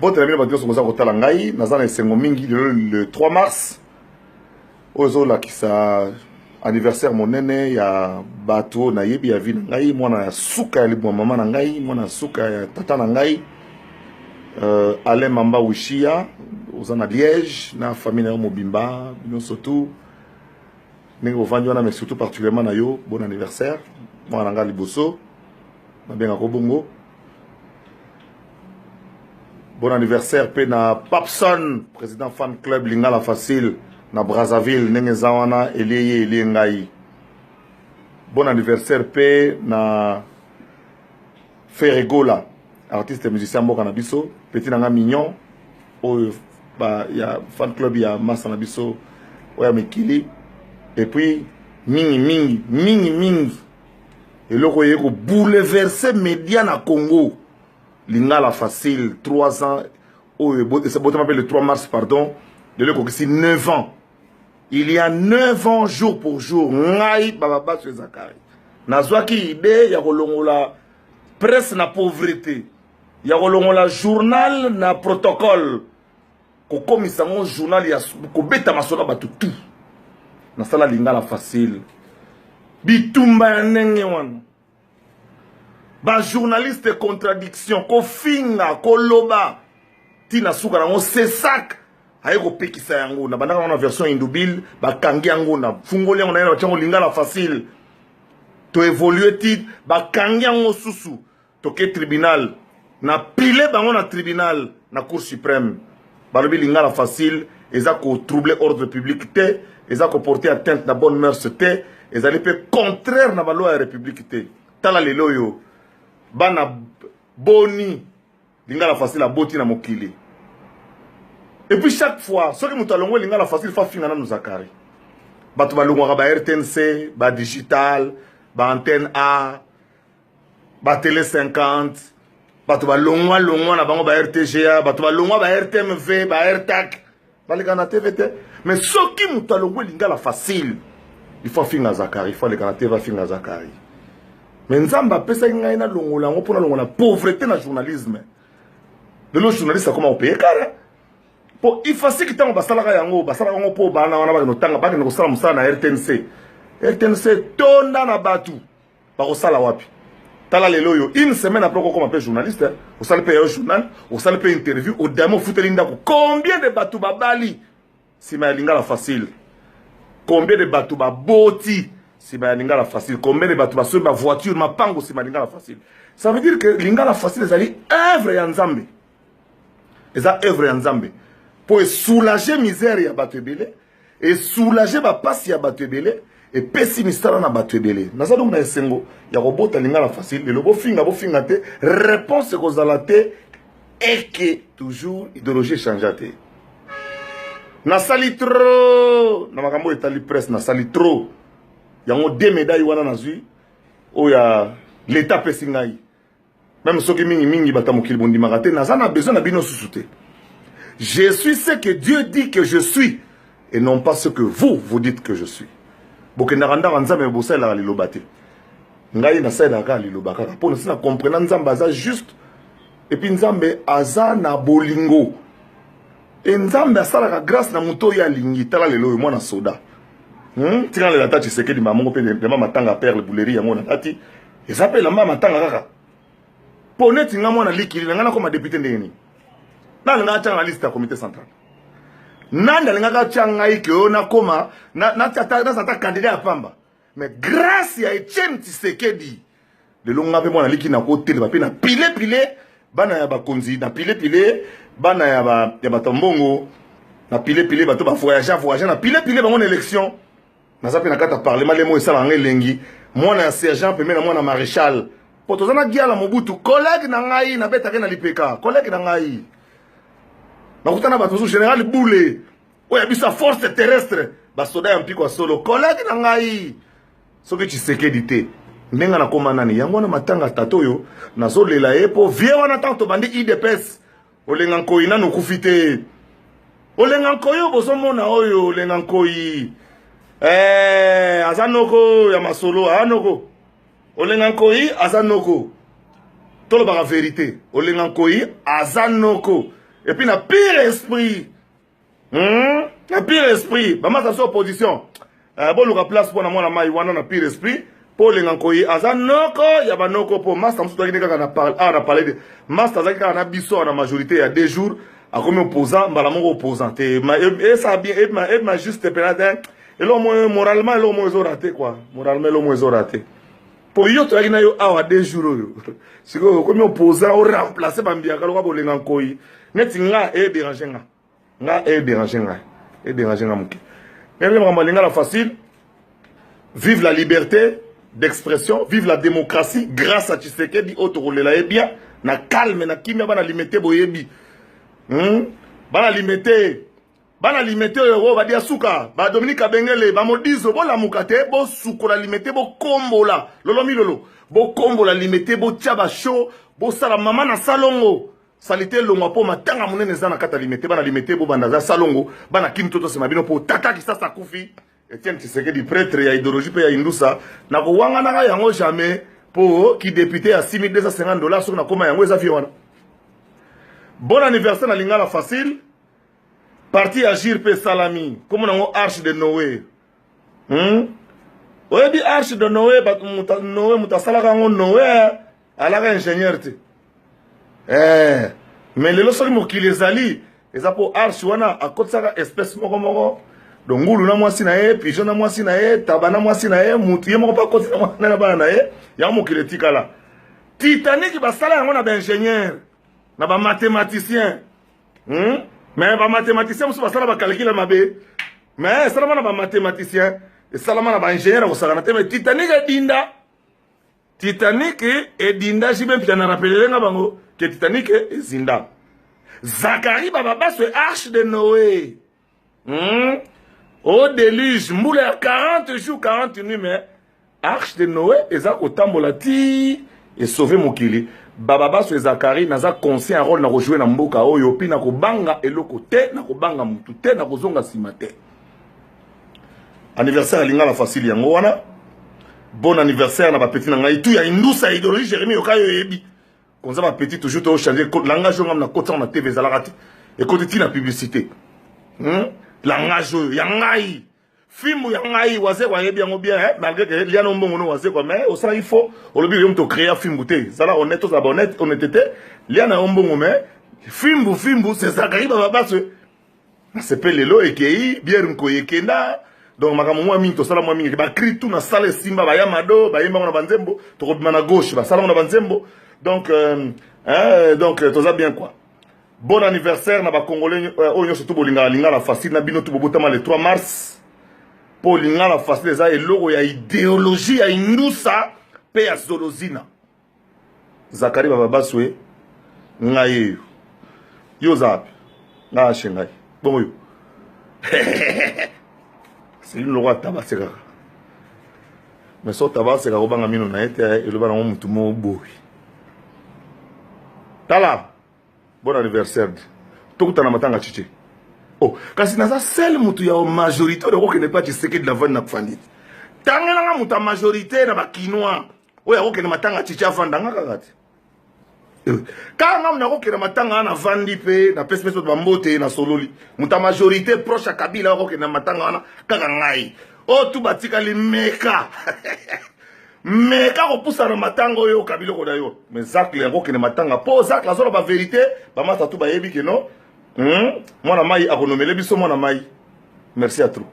Mbote na bino bato nyonso boza kotala ngai, naza na esengo mingi lelo le 3 mars oyo ezolakisa anniversaire monene ya bato oyo nayebi ya vie na ngai, mwana ya suka ya libwa mama na ngai, mwana ya suka ya tata na ngai Alain Mamba Wishia, oza na Liège na famille na yo mobimba, bino surtout ndenge bovandi wana, mais surtout particulièrement na yo, bon anniversaire mwana na ngai liboso nabengaka bongo. Bon anniversaire pe na Papson, président fan club Lingala Facile na Brazzaville, ndenge eza wana elie ye elie ngai. Bon anniversaire pe na Ferregola, artiste musicien mboka na biso, petit na nga mignon oyo ba ya fan club ya massa na biso oyo ya mikili. Et puis mingi mingi mingi mingi eloko eye ko bouleverser media na Congo. Lingala Facile 3 ans oyo ebotama mpe le 3 mars, pardon, lelo ekokisi 9 ans. Il y a 9 ans jour pour jour, ngai Baba Basu Zakari nazwaki idée ya kolongola presse na pauvreté, ya kolongola journal na protocole, kokomisa yango journal ya kobeta masolo ya bato tout. Nasala Lingala Facile bitumba ya ndenge wana, ba journaliste contradiction, kofinga, koloba tina suka nango sesak aye kopekisa yango. Na bandaka na version indubile, bakangi yango na fungoli yango na ye na batia yango Lingala Facile, to évolue ti bakangi yango susu, toke tribunal na pile bango na tribunal na cour suprême, balobi Lingala Facile eza ko troubler ordre public te, eza ko porter atteinte na bonne mœurs te, ezali mpe contraire na baloi ya république te. Tala lelo oyo bana boni Lingala Facile aboti na mokili. Et puis chaque fois soki moto alongwe Lingala Facile, fa finga nanu Zakari. Bato balongwaka ba RTNC, ba digital, ba antenne A, ba télé 50, bato balongwa longwa na bango ba RTGA, bato balongwa ba RTMV, ba RTAC, baleka na TV te. Mais soki moto alongwe Lingala Facile, il faut afinga Zakari, il faut aleka na TV afinga Zakari. Mais Nzambe apesaki ngai nalongola yango mpo nalongola pauvreté na journalisme. Lelo journaliste akoma kopeye kara mpo ifasiki. Ntango basalaka yango, basalaka yango mpo bana wana bakende kotanga, bakende kosala mosala na RTNC. RTNC tonda na bato bakosala wapi? Tala lelo oyo, une semaine après okokoma mpe journaliste, osali mpe yo journal, osali mpe interview, odame ofuteli ndako. Combien de bato babali nsima ya Lingala Facile? Combien de bato baboti nsima ya Lingala Facile? Combien de bato basombi bavoiture, mapango nsima ya Lingala Facile? Ça veut dire que Lingala Facile ezali œuvre ya Nzambe, eza œuvre ya Nzambe mpo esoulage misère ya bato ebele, esoulage bapasi ya bato ebele, epesi misala na bato ebele. Naza donc na esengo ya kobota Lingala Facile lelo. Bofinga, bofinga te, réponse ekozala te eke toujours idéologie echangea te. Nasali trop na makambo oyo etali presse, nasali trop yango. De médaille wana nazwi oyo ya l'état apesi ngai, même soki mingimingi bato ya mokili bondimaka te, naza na besoin na bino susu te. Je suis ce que Dieu dit que je suis et non pas ce que vous vous dites que je suis. Bokendaka ndako ya Nzambe, bosalelaka liloba te. Ngai nasalelaka kaka liloba kaka mpo nasi na comprena Nzambe aza juste, et puis Nzambe aza na bolingo e Nzambe asalaka grâce na moto oyo alingi. Tala lelo oyo mwana soda, Tika nalela ata Tshisekedi mamongo mpe elamba matanga perle bouleri yango nalati, eza mpe elamba matanga kaka mpo neti nga mwana likili na ngai nakoma député ndenge nini? Nalingaka atyanga na liste ya comité central? Nani alingaka atya ngai ke oyo nakoma naza ata candidat ya pamba? Mais grâce ya Etienne Tshisekedi, lelo nga mpe mwana liki nakotelema mpe na pile pile bana ya bakonzi, na pile pile bana ya bato ya mbongo, na pile pile bato bavoyage voyage, na pile pile bango na élection. Naza mpe na kati ya parlement lemo esalaka nga elengi, mwana ya sergent pembe na mwana maréchal, mpo toza na Giala Mobutu, collègue na ngai, nabetaki na lipeka collègue na ngai. Nakutana bato mosusu, général Boule oyo ya biso ya force terrestre, basoda ya mpiko ya solo, collègue na ngai. Soki Tshisekedi te, ndenge nakóma nani? Yango wana matanga tata oyo nazolela ye, mpo vie wana ntango tobandi UDPS, Olenga Nkoi nanu okufi te. Olenga Nkoi oyo bozomona oyo, Olenga Nkoi aza noko ya masolo, aza noko. Olenga Nkoi aza noko, tolobaka vérité. Olenga Nkoi aza noko. Et puis na pire esprit. Na pire esprit. Bamasa biso opposition. Boluka place mpo na mwana mai wana na pire esprit. Mpo Olenga Nkoyi aza noko ya banoko, mpo master mosusu toyaki kaka na awa na palais de master, azalaki kaka na biso na majorité ya 2 jours, akomi opposant mbala moko, opposant te. Esa bien ema juste pena te. Eloko moko moralement, eloko moko ezorater quoi, moralement eloko moko ezorater, mpo yo toyaki na yo awa 2 jours oyo, sikoyo okomi opposant, oremplace bambiaka lokola Bolenga Nkoyi. Neti nga edérange nga, nga edérange nga, edérange nga moke. Ndenge makambo alingala facile. Vive la liberté d'expression, vive la démocratie grâce à Tshisekedi oyo tokolela ye bien na calme, na kimia. Bana Limete boyebi, Bana Limete, bana Limete oyo oyo badia suka, badominique Abengele, bamodizo, bolamuka te, bosukola Limete, bokombola lolo milolo, bokombola Limete, botia bashow, bosala mama na salongo salite elongwa, mpo matanga monene eza na kati ya Limete. Bana Limete bobanda aza salongo, bana kini to tosema bino, mpo tata Kisasa akufi. Etienne Tshisekedi, prêtre ya idéologie mpe ya indusa, nakowanganaka yango jamais, mpo ki député ya 6250 $ soki nakóma yango eza vie wana. Bon anniversaire na Lingala Facile. Parti ya Agir mpe esalami, kombo nango Arche de Noé, Oyebi Arche de Noé, Noé moto asalaka yango, Noé alaka ingénieur te, Mais lelo soki mokili ezali, eza mpo arche wana akotisaka espèce moko moko. Donc ngulu na mwasi na ye, pigeon na mwasi na ye, taba na mwasi na ye, mutu ye moko mpe akoti na bana na ye, yango mokili etikala. Titanic basala yango na baingénieur, na bamathématicien, Mais bamathématicien mosusu basala bacalcul mabe, mais esalama na bamathématicien, esalama na baingénieur ya kosakana te. Mais Titanic edinda, Titanic edinda. Jibe mpia na rapelelenga bango ke Titanic ezinda. Zakari Bababaswe, arche de Noé, Au déluge, mbula ya 40 jours 40 nuits, mais arche de Noé eza kotambola ti esauve mokili. Bababaswe Zakari, naza conscient ya rôle na kojouer na mboka oyo, mpi na kobanga eloko te, na kobanga mutu te, na kozonga nsima te. Anniversaire ya Lingala Facile yango wana. Bon anniversaire na bapeti na ngai tu ya indusa ya idéologie. Jérémi yoka, yo oyebi konza bapeti toujours tochange langage oyo. Ngam na koti na TV ezalaka te, ekoti ntina publicité, Langage oyo ya ngai, fimbu ya ngai, Wazekwa ayebi yango bien, eh? Malgré que liano mbongo no Wazekwa, mais osalaki faux, olobi yo moto ocréa fimbu te. Zala honnête, ozala bahonnête, honnêteté, lia na yo mbongo, mais fimbu, fimbu c'est Zakari Bababaswe. Nasepe lelo ekei biere nkoyi ekenda. Donc makambo mwa mingi tosala, mwa mingi bacri tu na sala esimba, baya mado bayembango na banzembo, tokobima na gauche, basalango na banzembo. Donc hein, donc toza bien quoi. Bon anniversaire na bacongolais oyo nyonso tu bolingaka Lingala Facile, na bino tu bobotama le 3 mars, mpo Lingala Facile eza eloko ya idéologie ya indusa mpe ya zolozina. Zakari Bababaswe, ngai eyo, yo oza wapi? Ngai ashe ngai bongo yo selini lokola taba asekaka, mais so taba aseka, kobanga mino na ye te, eloba nango mutu moko boye. Tala, bon anniversaire, tokutana matanga chiche. Oh, kasi naza seul mutu ya majorité oyo akokende mpe Tshisekedi na vandi na kofandi te. Tangelanga moto ya majorité na bakinois oyo akokende matanga Chiche afanda, nga kaka te. Kaka nga nakokende matanga wana, navandi mpe napesi mpe bato bambote, nasololi. Moto ya majorité proche ya Kabila akokende matanga wana, kaka ngai. Oyo tu batikali, meka meka kopusana matanga oyo oyoka biloko na yo. Mais Zacle akokende matanga mpo Zacle azoloba vérité. Bamasa tu bayebi keno, Mwana mai akonomele biso mwana mai. Merci à trop.